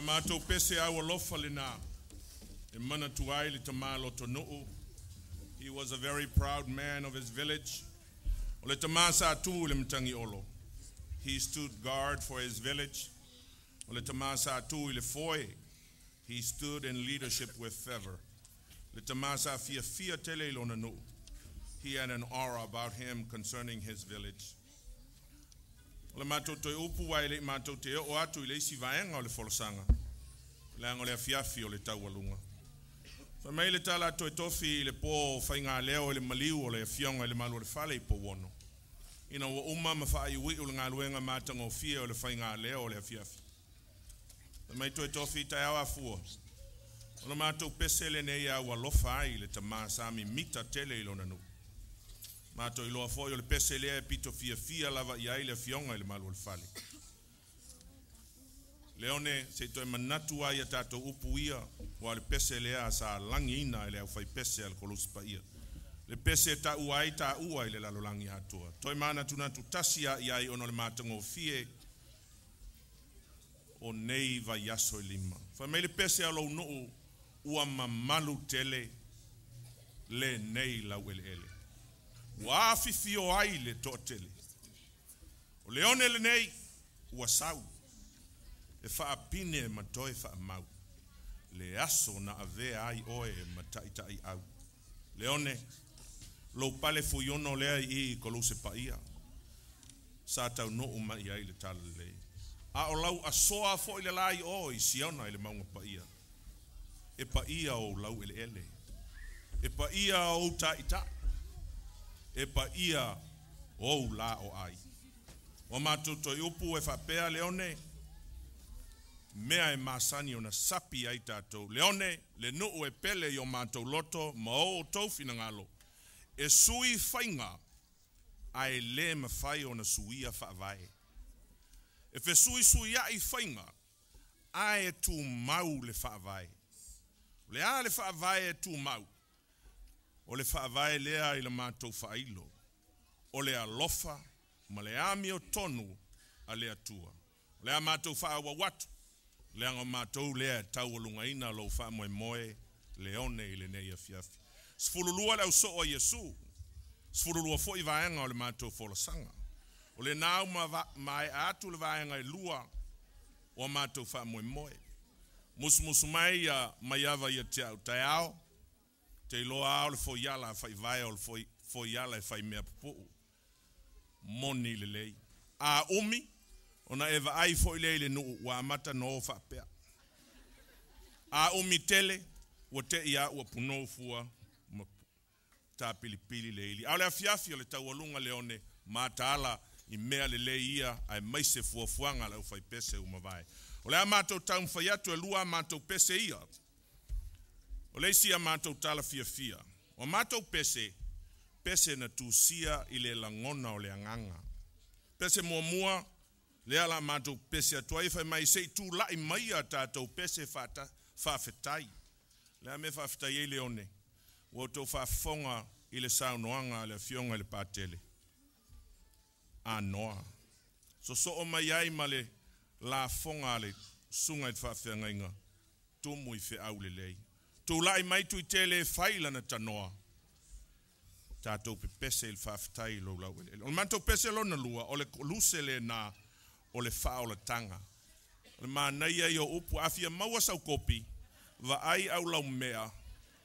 O la matou pese aualofa lenā e manatua ai le tama lotonuu. He was a very proud man of his village. O le tama sa tu i le matagiolo. He stood guard for his village. O le tama sa tu i le foe. He stood in leadership with fervor. Le tama sa fiafia tele i lona nuu. He had an aura about him concerning his village. O le matou toe upu ae le'i matou te oo atu i le isi vaega o le folasaga, leaga o le afiafi o le taualuga. Fai mai le tala a Toetofi i le po o faigaleo i le maliu o le Afioga i le Malu o le Fale i Pouono, ina ua uma ma faaiuiu le galuega matagofie o le faigaleo o le afiafi. Fai mai Toetofi taeao afua, o le matou pese lenei e aualofa ai i le tama sa mimita tele i lona nuu. Matou iloa foi o le pese lea e pito fiafia lava i ai le Afioga i le Malu o le Fale. Leone, se i toe manatu ai a tatou upu ia, ua o le pese lea sa lagiina e le aufaipese a le Koluse Paia. Le pese e taua ai taua i le lalolagi atoa. Toe manatunatu tasi a i ai ona o le matagofie o nei vaiaso e 5. Fai mai le pese a lou nuu ua mamalu tele lenei laueleele. Ua afifio ai le toatele. O Leone lenei ua sau e faapine ma toe faamau le aso na avea ai oe ma taitaiau. Leone, lou pale fuiono lea i Koluse Paia sa taunuu mai ai le talalelei. A o lau asoa foi le la i o i Siona i le mauga paia. E paia ou laueleele. E paia ou taitai. E paia ou la o ai. O matou toe upu e faapea Leone, mea e masani ona sapi ai tatou. Leone, le nuu e pele i o matou loto ma o outou finagalo. E sui faiga ae le mafai ona suia faavae. E fesuisuiai faiga ae tumau le faavae. O le a le faavae e tumau? O le faavae lea i le matou faailo. O le alofa ma le amiotonu a le Atua. O le a matou faaauau atu, leaga o matou lea e taualugaina lou faamoemoe Leone i lenei afiafi. 12 le ausoo a Iesu, 12 foi vaega o le matou folasaga. O lenā ua maea atu le vaega e 2 o a matou faamoemoe. Musumusu mai ia Maiava ia te au taeao, te iloa ao le foiala a faivae o le foiala e faimea pupuu. Moni lelei. A umi, ona e vaai foi lea i le nuu ua amata ona o faapea. A umi tele, ua tei a ua punou fua ma tapilipili le ili. A o le afiafi o le taualuga Leone, mataala i mea lelei ia ae maise fuafuaga a le aufaipese ua mavae. O le a matou taumafai atu e 2 a matou pese ia. O le isi a matou tala fiafia. O matou pese, pese na tusia i le lagona o le agaga. Pese muamua, lea la matou pese atu ai fai mai se i tulai mai a tatou pese faafetai. Le a mea faafetai ai Leone, ua outou faafofoga i le saunoaga a le Afioga i le Patele. Anoa. Sosoo mai ai ma le lafoga a le susuga i le faafeagaiga, tumu i feau lelei. Tulai mai Tuitele e fai lana tanoa. Tatou pepese i le faafetai i lou laueleele. O le matou pese lona 2, o le koluse lenā o le faaolataga. O le manaia ia o upu, a fia maua sau kopi, vaai au laumea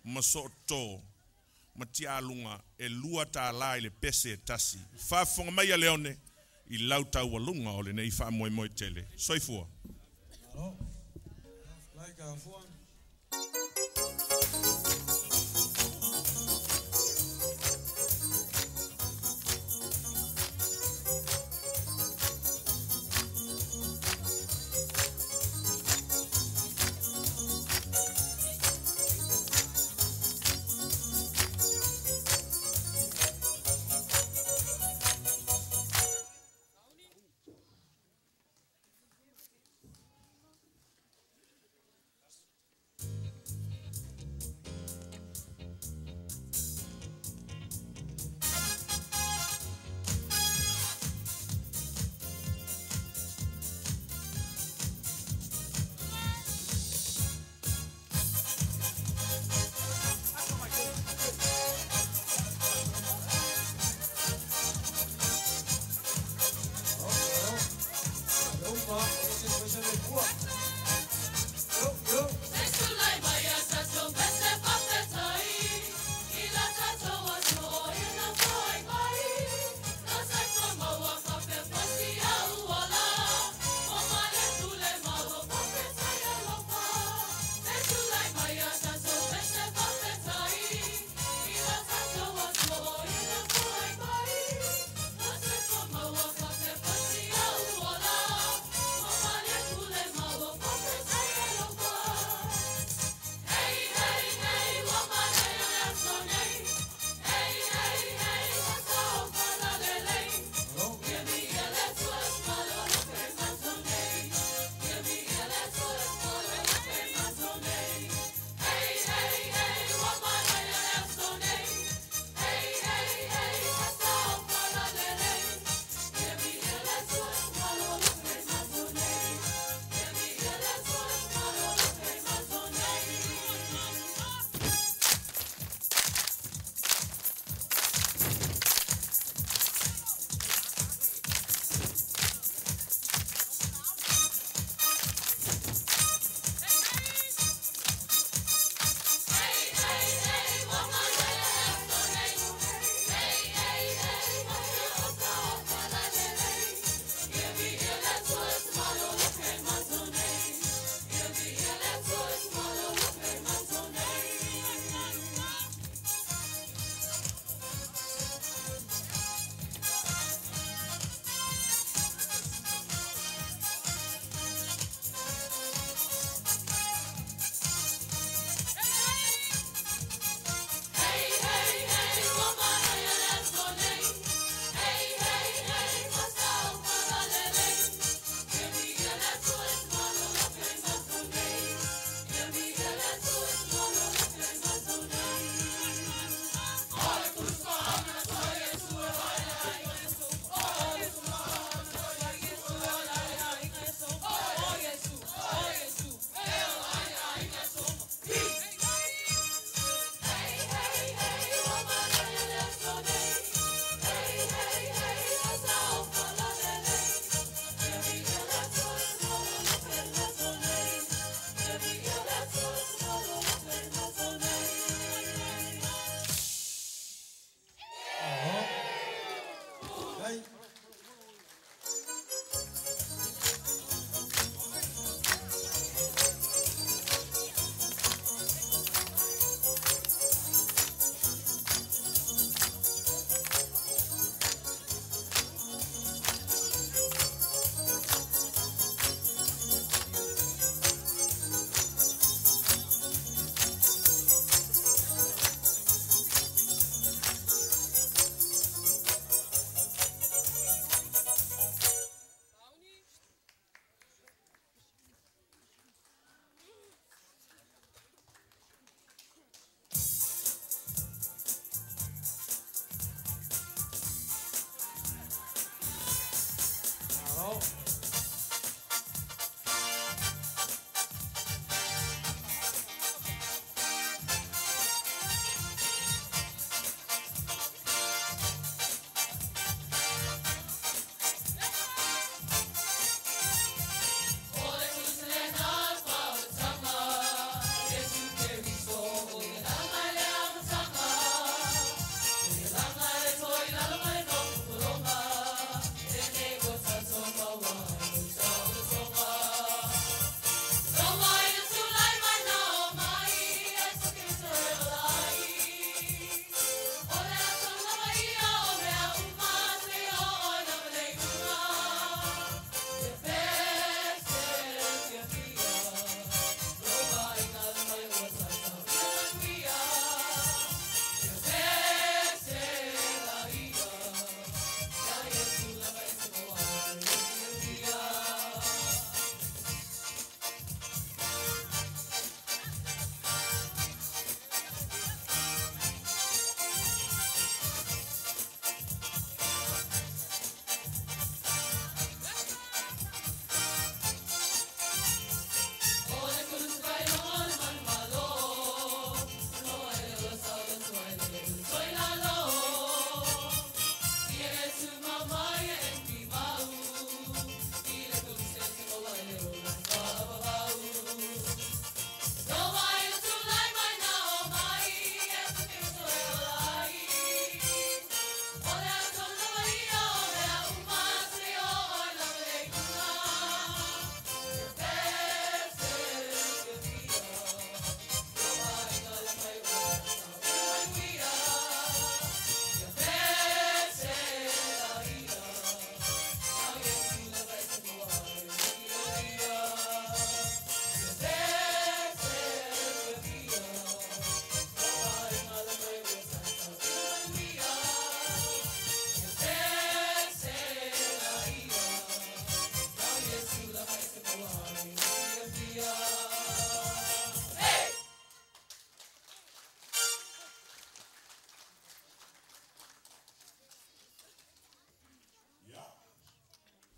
ma sootō ma tialuga e 2 tālā i le pese e tasi. Faafofoga mai a Leone i lau taualuga o lenei faamoemoe tele. Soifua. Malo. Like a fua.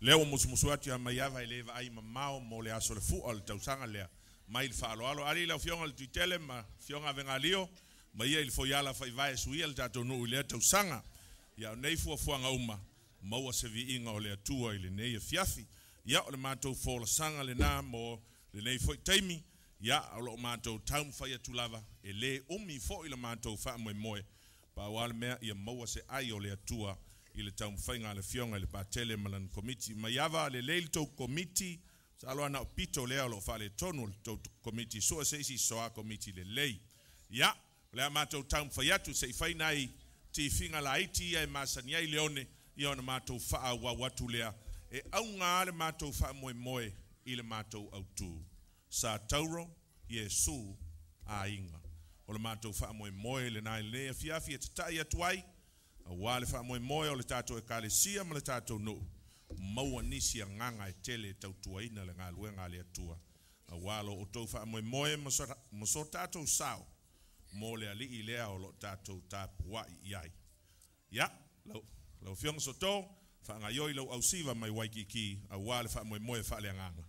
Lea ua musumusu atu ia Maiava e le vaai mamao mo le aso le fua o le tausaga lea mai le faaaloalo. Ali lau Afioga i le Tuitele ma Afioga Avegalio ma ia i le foiala faivae suia le tatou nuu i lea tausaga. Ia o nei fuafuaga uma maua se viiga o le Atua i lenei afiafi. Ia o le matou folasaga lena mo lenei foi taimi. Ia o loo matou taumafai atu lava e le umi foi le matou faamoemoe. Pau lava le mea ia maua se ai o le Atua i le taumafaiga a le Afioga i le Patele ma lana Komiti. Maiava lelei le tou Komiti, masalo lava na o pito lea o lo o faaletonu o le tou Komiti, sue se isi soa Komiti lelei. Ia, o le a matou taumafai atu se i fai nai tifiga laiti ia e masani ai Leone, ia ona matou faaauau atu lea. E auga lava le matou faamoemoe i le matou autu. Sa Tauro, Iesu, aiga. O le matou faamoemoe lena i lenei afiafi e tatai atu ai, aua le faamoemoe o le tatou Ekalesia ma le tatou nuu, maua nisi agaga e tele e tautuaina le galuega a le Atua. Aua lo outou faamoemoe ma so tatou sao mo le alii lea o lo o tatou tapuai i ai. Ia, lau, lau Afioga Soto, faagaioi lau ausiva mai Waikiki, aua le faamoemoe faaleagaga.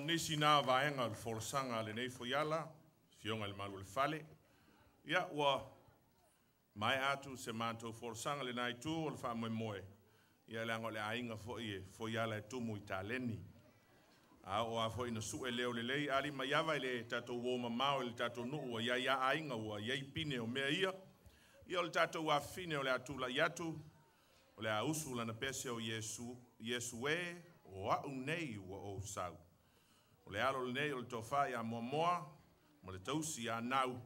nisi nā vaega o le folasaga a lenei foiala, Afioga i le Malu o le Fale. Ia, ua maea atu se matou folasaga lena itu o le faamoemoe, ia leaga o le aiga foi e foiala e tumu i taleni. A oo lava foi ina sue leo lelei ali mai ava i le tatou uo mamao i le tatou nuu ua i ai lava aiga ua i ai pine o mea ia. Ia o le tatou afafine o le a tulai atu, o le a usu lana pese o Iesu, Iesu e, o au nei ua ou sau. O le alo lenei o le tofa ia Moamoa ma le tausi ia Nau,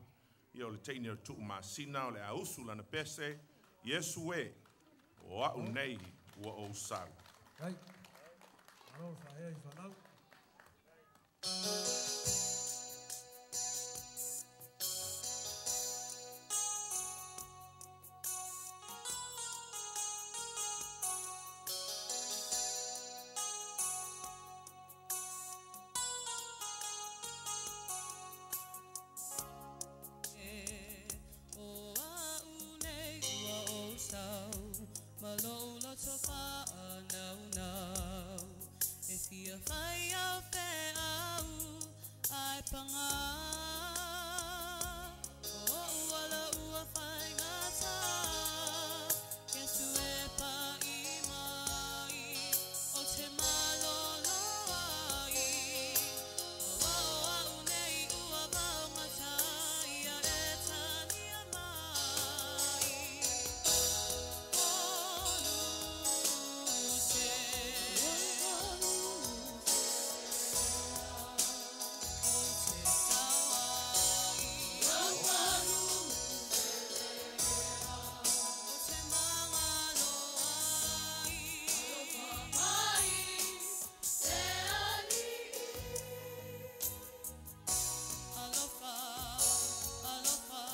ia o le teine o Tuumasina, o le a usu lana pese, Iesu e, o au nei ua ou sau. Ai. Malo le faaea i fanau. O au nei ua ou sau, ma lou loto faanaunau. E fia fai au feau, ai pagā. O o'u ala ua faigata, Iesu e pa'i mai, o te malolo ai. O au nei ua vaogata, ia e talia mai. Kolu se, o te sau ai. O te magalo ai. Alofa, alofa,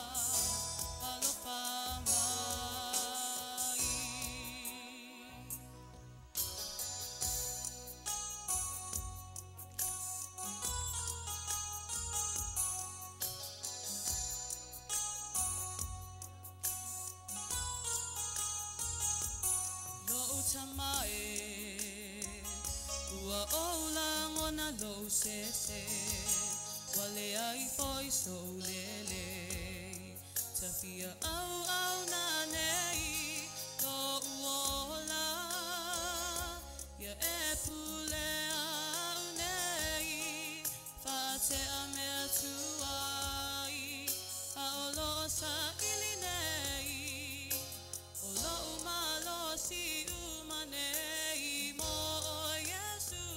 alofa mai. Lo'u tamae, ua ou lagona lou sese, ua leai foi sou lelei. Tafia auauna nei, lo'u ola, ia e pule au nei, faatea mea tuai, a o loo saili nei. O lo'u malosi uma nei mo Iesu.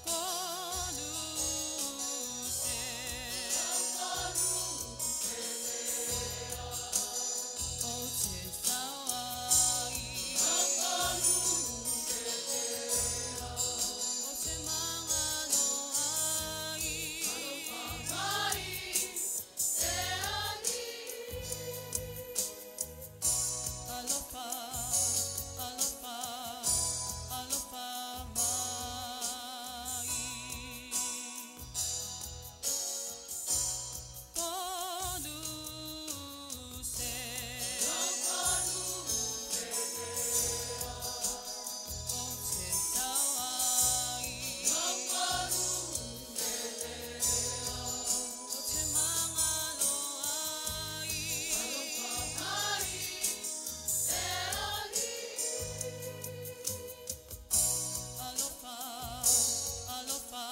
Kolu se, o te sau ai. O te magalo ai. Alofa, alofa, alofa mai. Kolu se, o te sau ai. O te magalo ai. Alofa, alofa,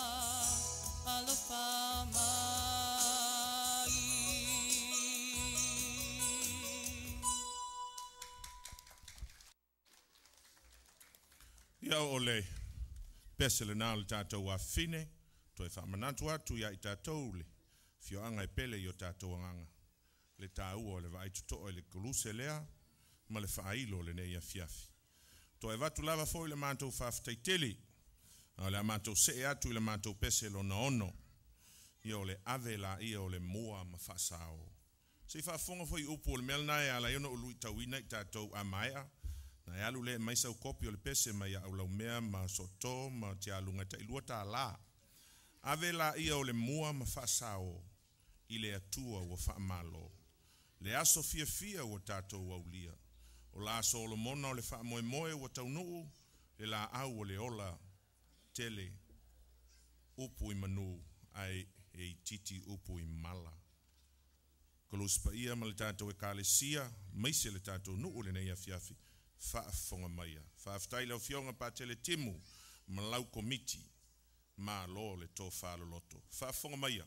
alofa mai. Ia o le pese lena o le tatou afafine, toe faamanatu atu ia i tatou le fioaga e pele i o tatou agaga. Le tāua o le vaai totoa i le koluse lea ma le faailo o lenei afiafi. Toe avatu lava foi le matou faafetaitele, a o le a matou see atu i le matou pese lona ono. Ia o le ave laia o le mua ma faasao. Se i faafofoga foi upu o le mea lena e ala ai ona ou luitauina i tatou a maea. Na e alu lea e mai sau kopi o le pese mai au laumea ma soto ma tialuga e tailua tālā. Ave laia o le mua ma faasao i le Atua ua faamalo. Le aso fiafia ua tatou aulia. O la Solomona o le faamoemoe ua taunuu le laau o le ola tele upu i manu ai e itiiti upu i mala. Kolospaia ma le tatou ekalesia, maise le tatou nuu lenei afiafi, faafofoga maia. Faafetai lau Afioga Patele Timu ma lau komiti, malo le tofa loloto. Faafofoga maia.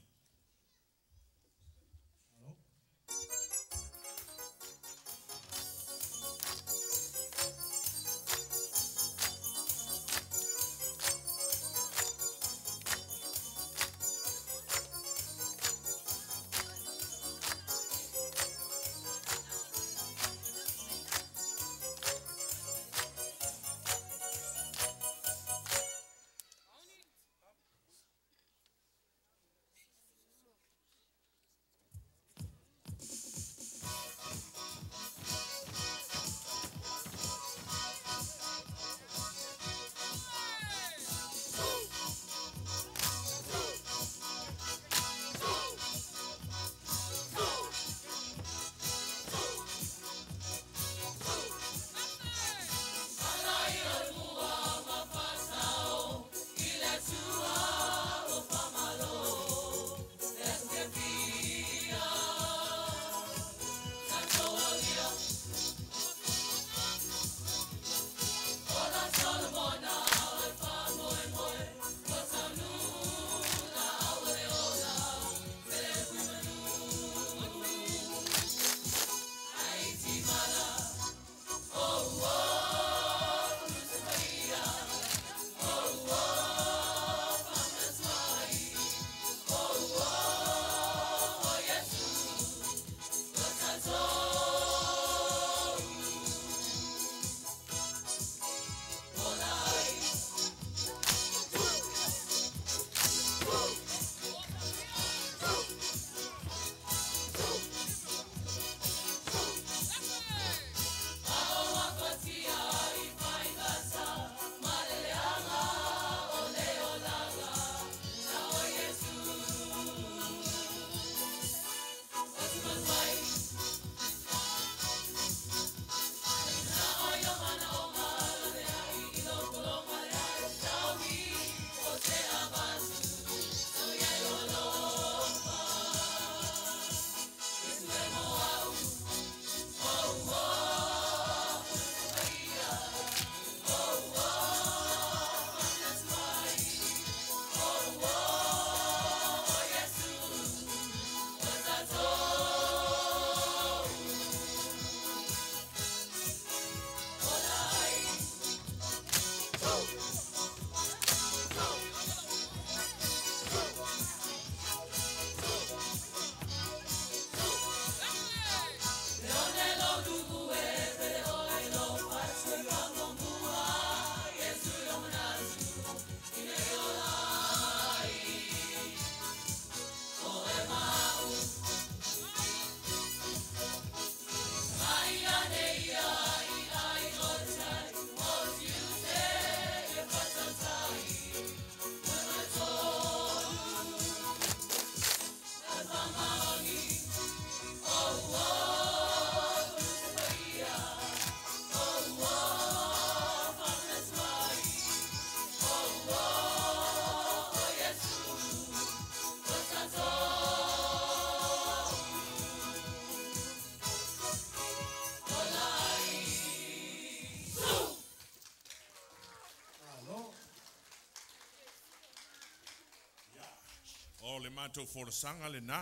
O le matou folasaga lenā,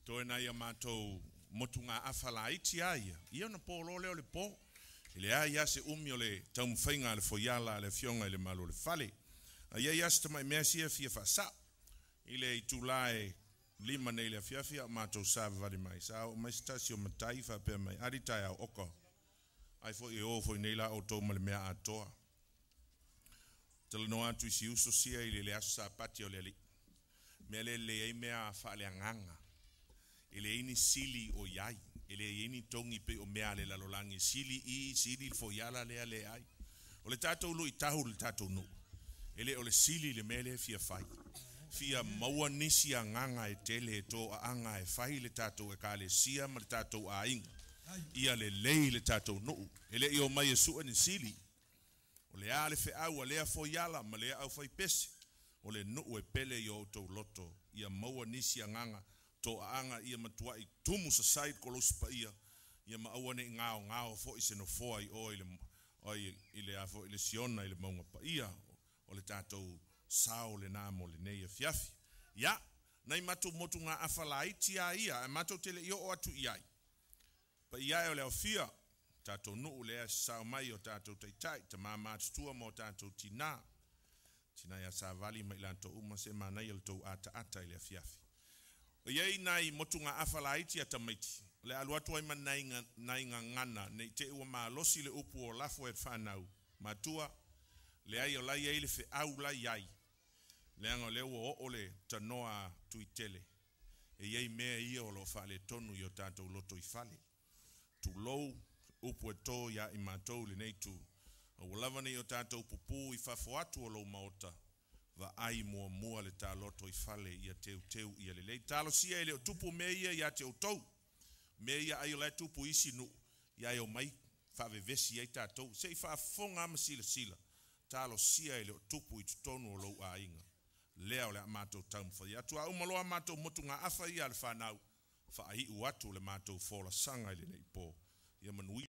toe nai a matou motuga afa laiti a ia, ia ona po loa lea o le po. E leai lava se umi o le taumafaiga a le foiala a le Afioga i le Malo o le Fale. A i ai lava se tamai mea sia fia faasao i le itula e 5 nei le afiafi a o matou savavali mai. Sa oo mai se tasi o matai faapea mai, Ali taeao oka, ai foi e o foi nei la outou ma le mea atoa. Talanoa atu i si uso sia i le aso Sapati o le Alii. Mea lea e lelei ai mea faaleagaga. E leai ni sili o i ai. E leai ni togi pei o mea a le lalolagi. Sili i, sili le foiala lea leai. O le tatou luitahu i le tatou nuu. E le o le sili le mea lea e fia fai. Fia maua nisi agaga e tele e toaaga e fai le tatou ekalesia ma le tatou aiga. Ia lelei le tatou nuu. E le i omai e sue ni sili. O le a le feau a lea foiala ma lea aufaipese, o le nuu e pele i o outou loto, ia maua nisi agaga toaaga ia matuai tumu sasai le kolosi paia, ia ma aua nei gaogao foi se nofoa i o i le oi i le a foi i le Siona i le mauga paia o le tatou sao lena mo lenei afiafi. Ia, nai matou motugaafa laiti lava ia ae matou te le i oo atu i ai. Paia e o le aofia, tatou nuu lea e sasao mai o tatou taitai, tama matutua ma o tatou tina, tina ia Savali ma i latou uma, se manaia le tou ataata i le afiafi. O i ai nai motugaafa laiti a tamaiti, o le a alu atu ai ma nai nai gagana ne i te i ua malosi le upu o lafo e le fanau, matua, leai o la e i ai le feau la e i ai, leaga o lea ua oo le tanoa a Tuitele, e i ai mea ia o lo o faaletonu i o tatou lotoifale. Tulou, upu e to ia i matou i lenei itu, aua lava ne i o tatou pupū i fafo atu o lou maota, vaai muamua le ta lotoifale ia teuteu ia lelei. Talosia e le o tupu mea ia ia te outou, mea ia ai o la e tupu i isi nuu, ia e omai faavevesi ai tatou. Se i faafofoga lava ma silasila, talosia e le o tupu i totonu o lou aiga. Lea o le a matou taumafai atu. A uma loa a matou motugaafa ia a le fanau, faaiu atu le matou folasaga i lenei po. Ia manuia.